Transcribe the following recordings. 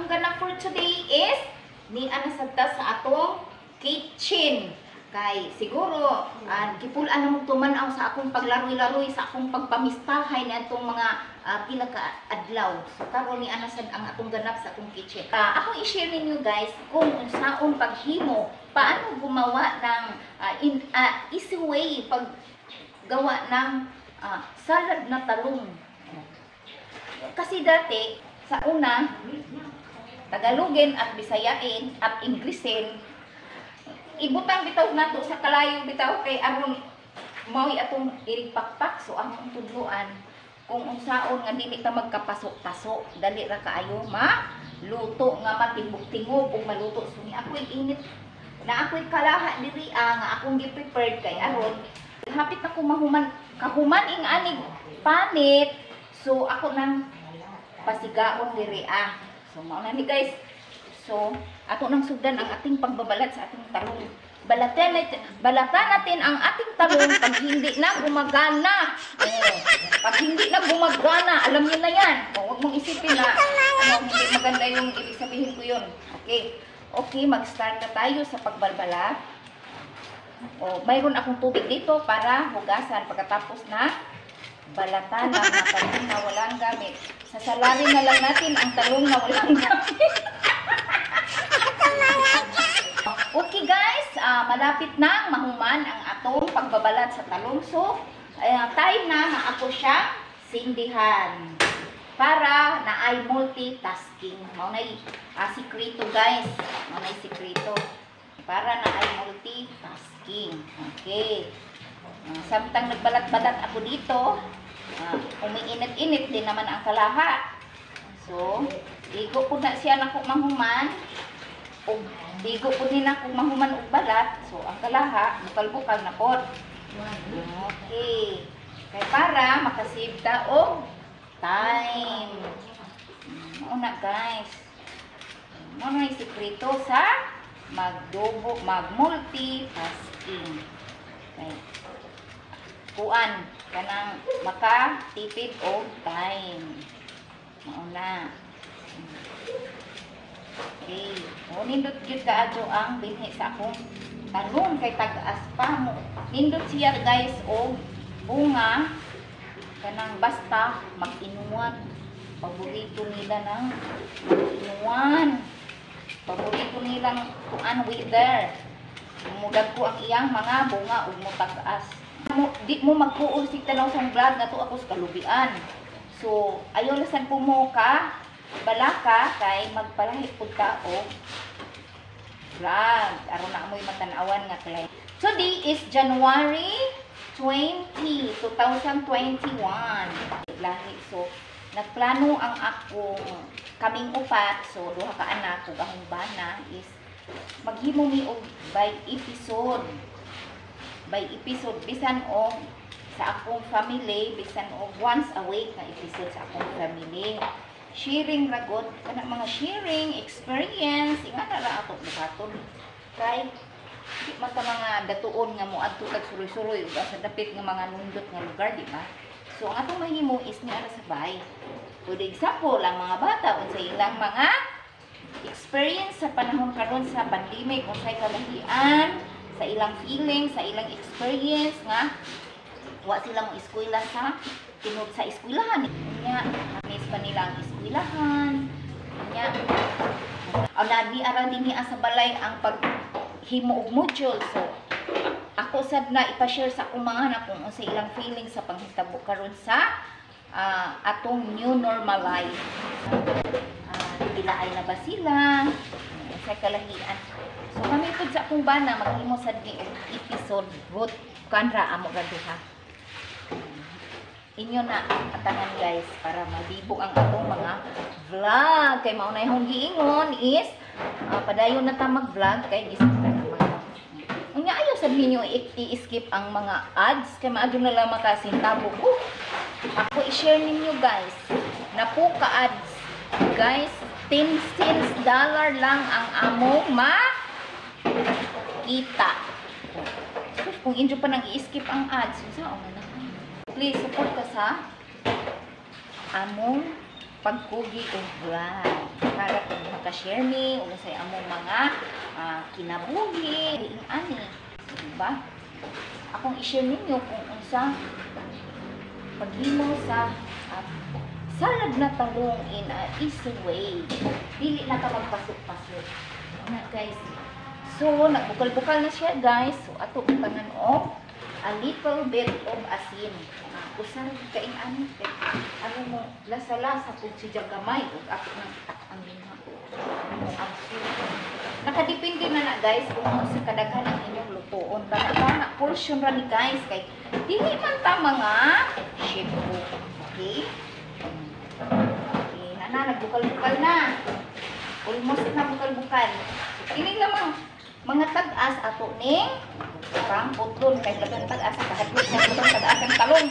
Atong ganap for today is ni ana sad ta sa atong kitchen. Kay siguro gipul-an na mong tuman-aw sa akong paglaroy-laroy, sa akong pagpamistahay ni atong mga pila ka adlaw. So karon ni ana sad ang atong ganap sa atong kitchen. Akong i-share ninyo, guys, kung unsaon paghimo, paano gumawa ng in easy way paggawa ng salad na talong. Kasi dati, sa una, Tagalogin at Bisayain at Inglesin, ibutang bitaw nato sa kalayo bitaw kay aron mao'y atong irigpakpak. So ang tudloan kung unsaon nga dili ta magkapasok-pasok, dali ra kaayo ma luto nga matibok-tingog ug maluto. So ni ako'y init na ako'y kalaha diri nga akong gi-prepared kay aron hapit na ko mahuman, kahuman ing anig panit. So ako nang pasigaon diri ah. So mao na ni, guys. So ato nang sugdan ang ating pagbabalat sa ating talong. Balatan natin ang ating talong pag hindi na gumagana. Oh, pag hindi na gumagana, alam niyo na yan. Oh, huwag mong isipin na ano, hindi maganda yung ibig sabihin ko yun. Okay. Okay, mag-start na tayo sa pagbalbalat. Oh, mayroon akong tubig dito para hugasan pagkatapos na balatan ang mga talong na walang gamit. Sasalarin na lang natin ang talong na walang gamit. Okay guys, malapit nang mahuman ang atong pagbabalat sa talong. So, time na nga ako siya sindihan para na ay multitasking. Mao nay sikreto, guys. Mao nay sikreto para na ay multitasking. Okay. Samtang nagbalat-balat ako dito, umiinit-init din naman ang kalaha. So, igo po na siya nako mahuman. Ug igo po din ako mahuman og balat. So, ang kalaha, bukal-bukal na pod. Okay. Kay para makasave ta og time. Mao na, guys. Mao na yung sikreto sa magdobo, mag-multitasking. Okay. Kuan, kanang makatipid og time. Mao na. Okay. O, nindot gyud kaadyo ang binhi sa akong talong kay tag-as pa mo. Nindot siya, guys, og bunga kanang basta mag-inuwan. Paborito nila ng mag-inuwan. Paborito nilang kuan weather. Mudag ko ang iyang mga bunga ug mutag-as. Mo, di mo magkuol sig tanaw sa vlog nga to ako sa kalubian. So, ayaw lasan po mo ka balaka kay magpalahi pud ka og vlog aron na amoy matan-awan nga klay. Today is January 20, 2021. Lahi. So, nagplano ang akong kaming upat, so duha ka anak ug akong bana is maghimo mi og by episode. By episode bisan og sa akong family, bisan og once a week na episode sa akong family. Sharing ra gud kana, mga sharing experience ingana ra ato buhaton. Kay di man ta mga datuon nga moadto tag suroy-suroy ug sa dapit nga mga nundot nga lugar, di ba? So ang atong mahimo is niara sa bahay. For example, ang mga bata, unsa ilang mga experience sa panahon karon sa pandemic, unsay kalahian sa ilang feeling, sa ilang experience nga wa sila mo eskwela sa tinud sa eskwelahan. Nya, miss pa nila ang eskwelahan. Nya, aw nadi ara din niya sa balay ang paghimo og module. So, ako sad na ipa-share sa akong mga anak kung unsa ilang feeling sa panghitabo karon sa atong new normal life. Pilaay na ba sila? Sa kalahian. So kami pud sa akong bana maghimo sad ni og episode root kanra amo ra duha. Inyo na atangan, guys, para madibo ang atong mga vlog kay mao na yung giingon is padayon na ta mag-vlog kay gising ta naman. Unya ayaw sad ninyo i-skip ang mga ads kay maadyo na lang makasintabo ko. Ako i-share ninyo, guys, na po ka ads, guys, 10 cents dollar lang ang among makita. Sus, kung inyo pa nang i-skip ang ads, unsa na. Please support ka sa among pagkugi og vlog. Para kung makashare mi ug sa among mga kinabuhi ing ani. So, diba? Akong i-share ninyo kung unsa paghimo sa salad na talong in a easy way. Dili na ka magpasok-pasok. Na guys. So, nagbukal-bukal na siya, guys. So, ato butangan og a little bit of asin. Usa ra gyud kaing ani kay ano mo lasa-lasa pud siya gamay ug ato nang itak-ang dinha. Mo ang Nakadepende na na guys kung unsa kadaghan ang inyong lutoon. Kana kana portion ra ni guys kay dili man ta mga chef cook. Okay? Okay, na na nagbukal-bukal na. Almost na bukal-bukal. So, kini lamang mga tag-as ato ning pang putlon kay daghang tag-as kahadlok sa butang tag-as ang talong.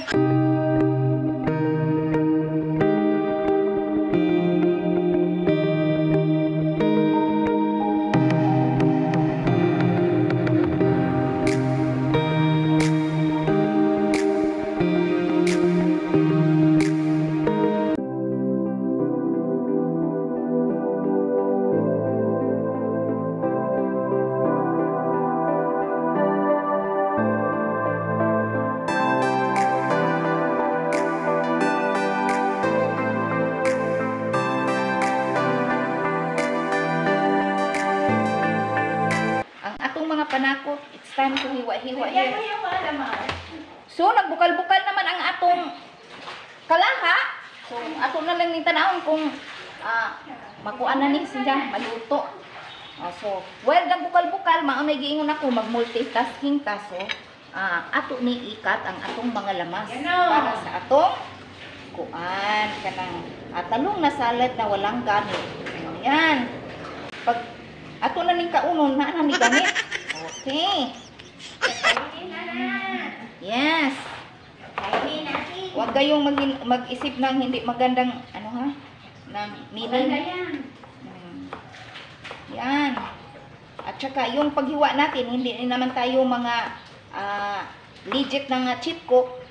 Ang atong mga panakot, it's time to hiwa-hiwa Lagyan here. mo yung mga laman. So, nagbukal-bukal naman ang atong kalaha. So, ato na lang ni tanawon kung makuha na ni siya, maluto. So, while nagbukal-bukal, mao na giingon ako, mag-multitasking ta. So, ato ni ikat ang atong mga lamas Ganon. para sa atong kuan kanang talong na salad na walang gamit. Ayan. Pag ato na ning kaunon, na na ni gamit. Okay. Kainin na na. Yes. Kainin natin. Huwag kayong mag-isip ng hindi magandang ano ha? Ng meaning. Maganda yan. Yan. At saka yung paghiwa natin, hindi rin naman tayo mga legit na nga chip cook.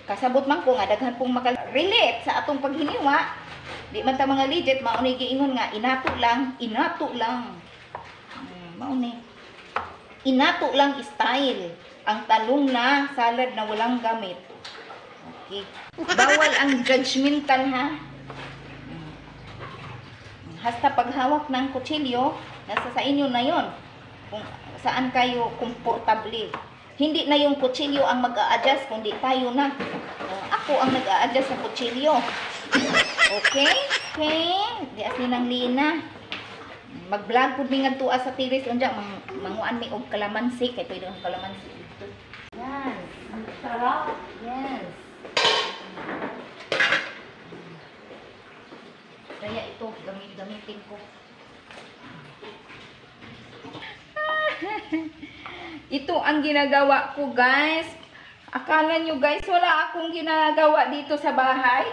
Kasabot man ko nga daghan pong makarelate sa atong paghiniwa. Di man ta mga legit, mao ni giingon nga inato lang, inato lang. Mao ni. Inato lang style ang talong na salad na walang gamit. Okay. Bawal ang judgmental ha. Hasta paghawak ng kutsilyo, nasa sa inyo na yon. Kung saan kayo komportable. Hindi na yung kutsilyo ang mag-a-adjust, kundi tayo na. Ako ang nag-a-adjust sa kutsilyo. Okay? Okay. Di asin ang lina. Mag-vlog pud mi ngadto sa tiris unja manguan mi og kalamansi kay pwede ang kalamansi dito. Yes. Ang sarap. Yes. Kaya ito, gamit-gamitin ko. Ito ang ginagawa ko, guys. Akala nyo, guys, wala akong ginagawa dito sa bahay.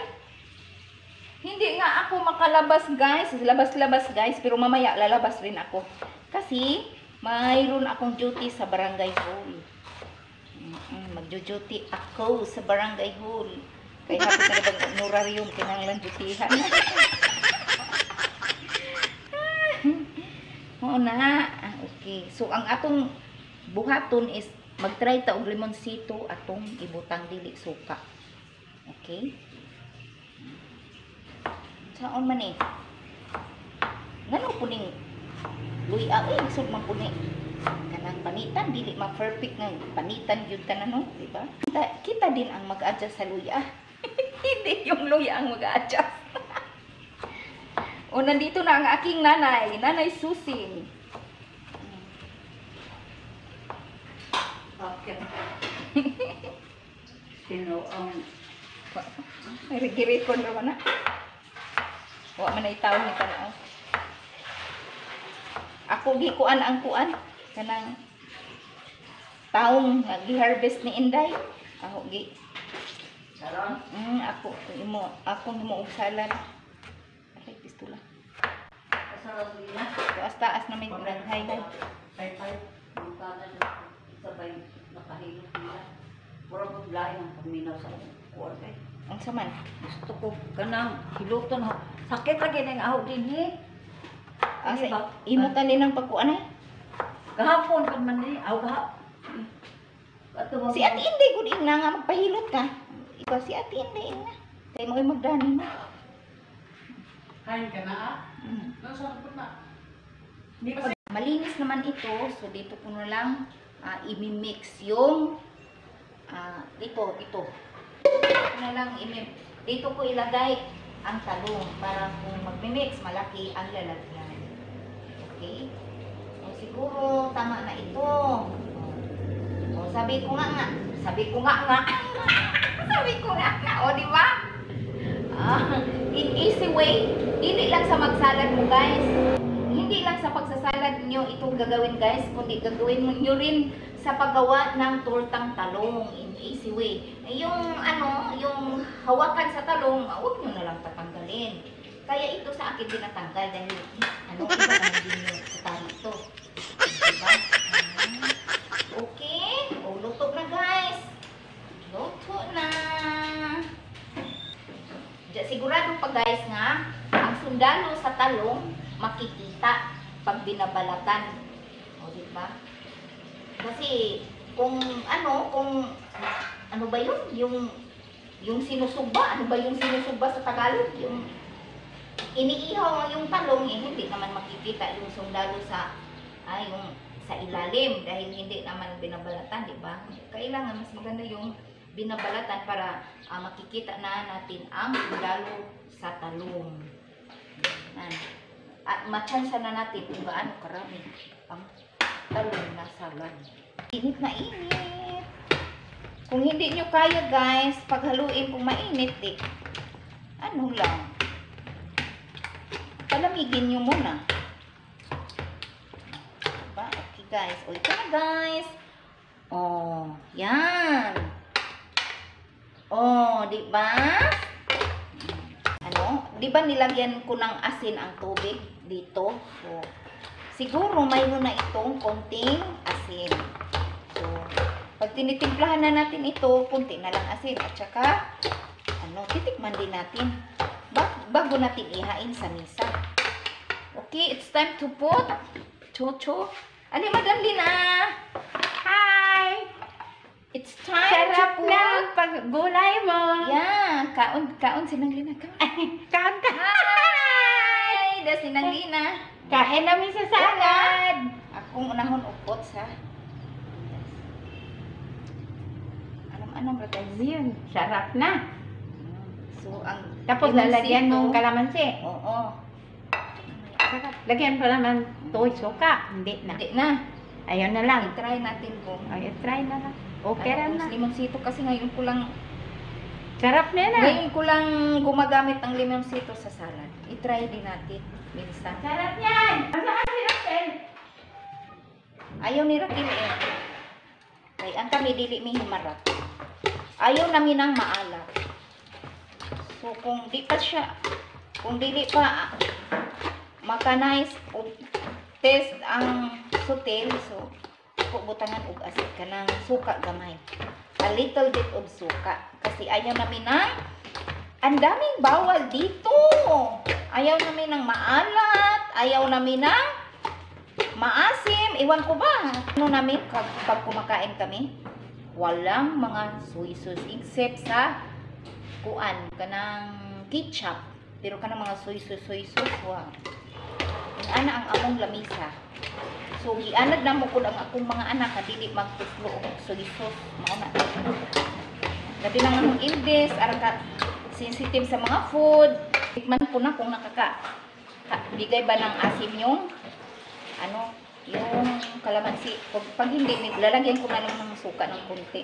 Hindi nga ako makalabas, guys. Labas-labas, guys. Pero mamaya, lalabas rin ako. Kasi, mayroon akong duty sa barangay hall. Magjo-duty ako sa barangay hall. Kaya hapit na bang honorarium, kinahanglan dutyhan. Oo na. Okay. So, ang atong buhaton is mag-try ta og limonsito atong ibutang dili suka. Okay? Saon man eh? Ngano puning luya eh, lisod man puni. Kanang panitan dili ma perfect nga panitan gyud tanan no, di ba? Kita, kita din ang mag-adjust sa luya. Hindi yung luya ang mag-adjust. O nandito na ang aking nanay, Nanay Susing. Okay. Sino ang May record ra ba na? Wa man ay tao ni tanaw. Ako gikuan ang kuan kanang taong nga gi-harvest ni Inday. Ako gi Saron? Ako imo ako himo og salad. Ay pistula. Kasaron nila? Taas taas na may naghay hay. Pay-pay. Mukha na sabay nakahilot nila. Mura pag lain ang paminaw sa kuwan kay. Unsa man? Gusto ko kanang hiluton ho. Sakit lagi ning aho dinhi. Asa Di ba? imo tani ng pagkuan ay? Gahapon pa man ni aw gahapon. Ato ba- Si Ate Inday gud ingna nga magpahilot ka. Ikaw si Ate Inday ingna. Kay mo magdani mo. Kain ka na ah? Nasa po na? Di pa Malinis naman ito, so dito ko na lang imimix yung dito, ito. Dito ko na lang dito ko ilagay ang talong para kung magmi-mix, malaki ang lalagyan. Okay? O siguro tama na ito. O sabi ko nga nga, sabi ko nga nga. Sabi ko nga nga, o di ba? In easy way, dili lang sa magsalad mo, guys. Hindi lang sa pagsasalad nyo itong gagawin, guys, kundi gagawin mo nyo rin sa paggawa ng tortang talong in easy way. Yung ano, yung hawakan sa talong, huwag nyo na lang tatanggalin. Kaya ito sa akin tinatanggal dahil ano, iba naman din yung kutari ito. Diba? Okay, o luto na, guys. Luto na. Diya, sigurado pa, guys, nga ang sundalo sa talong makikita pag binabalatan. O, di ba? Kasi kung ano, kung ano ba yun? Yung sinusugba, ano ba yung sinusugba sa Tagalog? Yung iniihaw yung talong, eh, hindi naman makikita yung sundalo sa yung sa ilalim dahil hindi naman binabalatan, di ba? Kailangan mas maganda yung binabalatan para makikita na natin ang sundalo sa talong. Yan. At matsansa na natin kung gaano karami ang talong na salad. Init na init. Kung hindi nyo kaya, guys, paghaluin kung mainit eh, ano lang, palamigin nyo muna. Diba? Okay, guys. O, ito na, guys. Oh, yan. Oh, di ba? Ano? Di ba nilagyan ko ng asin ang tubig dito? So, siguro mayroon na itong konting asin. So, pag tinitimplahan na natin ito, konti na lang asin. At saka, ano, titikman din natin bago natin ihain sa misa. Okay, it's time to put chocho. Ali, Madam Lina! Hi! It's time Sarap to put. ng paggulay mo. Yeah, kaon, kaon sinang Lina. Kaon. Kaon ka. Hi! Da sinang Lina. Kain namin sa salad. Akong unahon upot sa. Alam-alam ra, guys. Yun, sarap na. So, ang Tapos limonsito- lalagyan mong kalamansi. Oo. Sarap. Lagyan pa naman toy suka. Hindi na. Hindi na. Ayun na lang. I-try natin kung Ay, try na lang. Okay ano, ra na. kung limonsito kasi ngayon ko lang Sarap na na. ngayon ko lang gumagamit ang limonsito sa salad. I-try din natin minsan. Sarap yan. Masarap si Raquel. Ayaw ni Raquel eh. Kay ang kami dili mi himarat. Ayaw namin ng maalat. So kung di pa siya, kung dili pa maka-nice o test ang sutil, so ko butangan og asin kanang suka gamay. A little bit of suka kasi ayaw namin ng ang daming bawal dito. Ayaw namin ng maalat, ayaw namin ng maasim, iwan ko ba? Ano namin pag kumakain kami? Walang mga soy sauce except sa kuan kanang ketchup. Pero kanang mga soy sauce, soy sauce, wa. Ana ang among lamisa. So gianad na mo pud ang akong mga anak ka dili magtuslo og soy sauce mao na. Labi lang akong eldest, ara ka sensitive sa mga food. Tikman ko na kung nakaka bigay ba ng asim yung ano, yung kalamansi. Pag hindi, lalagyan ko na lang ng suka ng konti.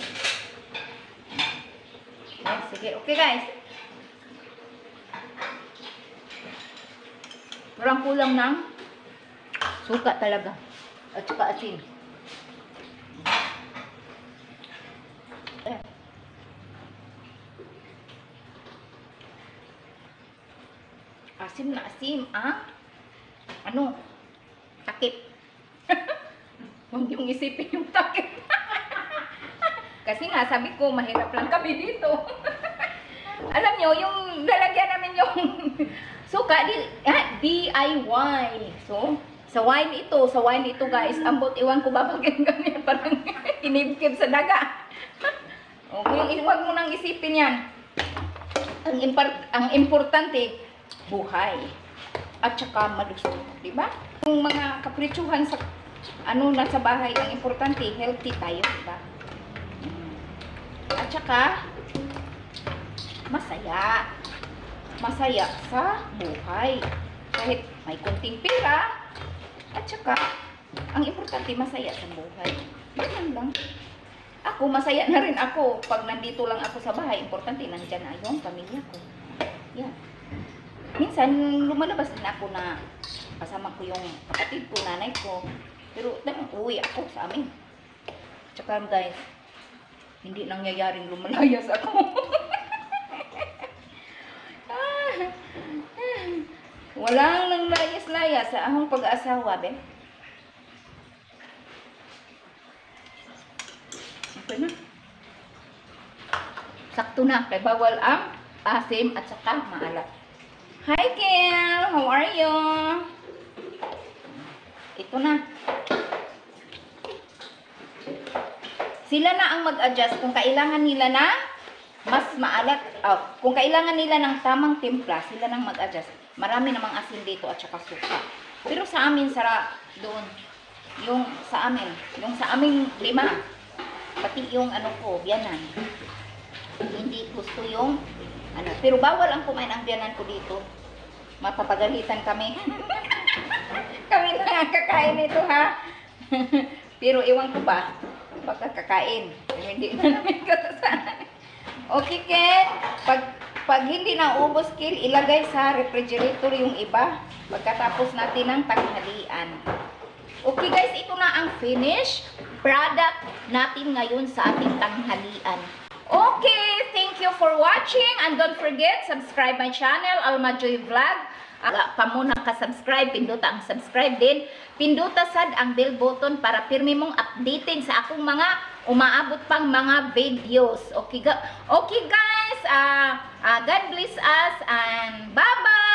Ay, sige. Okay, guys. Parang kulang ng suka talaga. At saka asin. Eh. Asim na asim, ah? Ano? Takip. Huwag niyong isipin yung takip. Kasi nga, sabi ko, mahirap lang kami dito. Alam Alam nyo, yung lalagyan namin yung suka, di, ah, DIY. So, sa wine ito, guys, ambot iwan ko ba bakit ganyan, parang kinibkib sa daga. Okay, huwag mo nang isipin yan. Ang importante, buhay. At saka malusog, di ba? Yung mga kapritsuhan sa ano nasa bahay, ang importante, healthy tayo, di ba? At saka, masaya. Masaya sa buhay. Kahit may kunting pera, at saka, ang importante, masaya sa buhay. Ganyan lang. Ako, masaya na rin ako. Pag nandito lang ako sa bahay, importante, nandyan na yung pamilya ko. Yan. Minsan, lumalabas din ako na kasama ko yung kapatid ko, nanay ko. Pero, talagang uwi ako sa amin. Tsaka guys, hindi nangyayaring lumalayas ako. Ah, walang nanglayas-layas sa akong pag-aasawa, be. Okay na. Sakto na. Kay bawal ang asim at saka maalat. Hi, Kel! How are you? Ito na. Sila na ang mag-adjust kung kailangan nila na mas maalat. Oh, kung kailangan nila ng tamang timpla, sila nang mag-adjust. Marami namang asin dito at saka suka. Pero sa amin, sara doon, yung sa aming lima, pati yung ano ko, biyanan. Hindi gusto yung ano, pero bawal ang kumain ang biyanan ko dito. Mapapagalitan kami. Kami na ang kakain nito ha. Pero iwan ko ba, baka kakain. Pero hindi na namin katasan. Okay, Ken. Pag hindi na ubos, Kel, ilagay sa refrigerator yung iba. Pagkatapos natin ng tanghalian. Okay guys, ito na ang finished product natin ngayon sa ating tanghalian. Okay, thank you for watching and don't forget, subscribe my channel, Alma Joy Vlog. Ala pa mo naka-subscribe, pindota ang subscribe din. Pindota sad ang bell button para pirmi mong updated sa akong mga umaabot pang mga videos. Okay, okay guys, God bless us and bye-bye!